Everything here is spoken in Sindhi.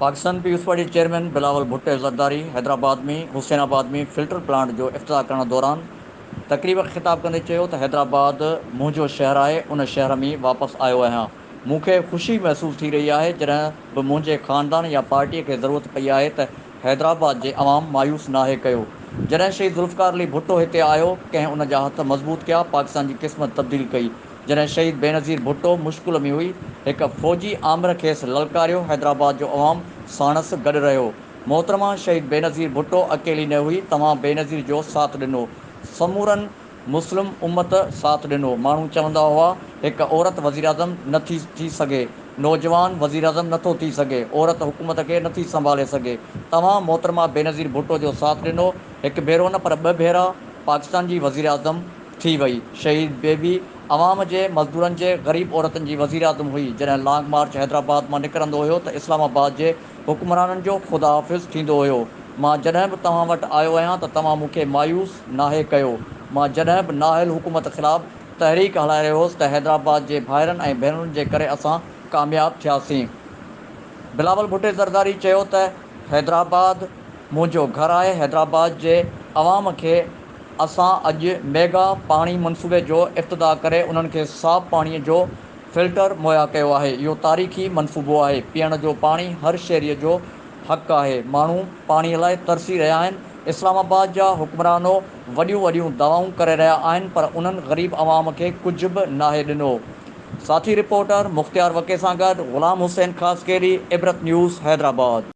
Pakistan peoples party chairman Bilawal Bhutto Zardari Hyderabad ۾ Hussainabad ۾ filter plant جو افتتاح ڪرڻ دوران تقريب کي خطاب ڪندي چيو ته حيدرآباد منهنجو شهر آهي ان شهر ۾ واپس آيو آهيان مون کي خوشي محسوس ٿي رهي آهي جڏهن به منهنجي خاندان يا پارٽي کي ضرورت پئي آهي ته حيدرآباد جي عوام مايوس ناهي ڪيو. جڏهن شهيد ذوالفقار علي ڀٽو هتي آيو، ڪنهن ان جا هٿ مضبوط ڪيا، پاڪستان جي قسمت تبديل ڪئي. جڏهن شهيد بينظير ڀٽو مشڪل ۾ هئي، هڪ فوجي آمر کيس للڪاريو، حيدرآباد جو عوام ساڻس گڏ رهيو. محترمه شهيد بينظير ڀٽو اڪيلي نه هئي، توهان بينظير جو ساٿ ڏنو. سمورن مسلم امت ساٿ ڏنو. ماڻهو چوندا هئا هڪ عورت وزيراعظم نه ٿي ٿي سگهي، نوجوان وزيراعظم نه ٿو ٿي سگهي، عورت حڪومت کي نه ٿي سنڀالي سگهي. توهان محترمه بينظير ڀٽو جو ساٿ ڏنو، هڪ ڀيرو نه پر ٻه ڀيرا پاڪستان جي وزيراعظم ٿي وئي. شهيد بيبي عوام جي، مزدورن جي، غريب عورتن جي وزيراعظم هئي. جڏهن لانگ مارچ حيدرآباد مان نڪرندو هيو ته اسلام آباد جي حڪمرانن جو خدا حافظ ٿيندو هيو. مان جڏهن به توهان وٽ آيو آهيان ته توهان مون کي مايوس ناهي ڪيو. مان جڏهن به نااهل حڪومت خلاف تحريڪ هلائي رهيو هوس ته حيدرآباد جي ڀائرن ۽ ڀينرن جي ڪري اسان ڪامياب ٿياسين. بلاول ڀٽي زرداري چيو ته حيدرآباد منهنجو گهر آهي، حيدرآباد جي عوام کي اسان اڄ ميگا پاڻي منصوبي جو افتتاح ڪري انهن کي صاف پاڻي جو فلٽر مهيا ڪيو آهي، اهو تاريخي منصوبو آهي، پيئڻ جو پاڻي هر شهري جو حق آهي، ماڻهو پاڻي لاء ترسي رهيا آهن، اسلام آباد جا حڪمرانو وڏيون وڏيون دعوائون ڪري رهيا آهن پر انهن غريب عوام کي ڪجهه به ناهي ڏنو. ساٿي رپورٽر مختيار وڪي سان گڏ غلام حسين خاصخيلي، عبرت نيوز، حيدرآباد.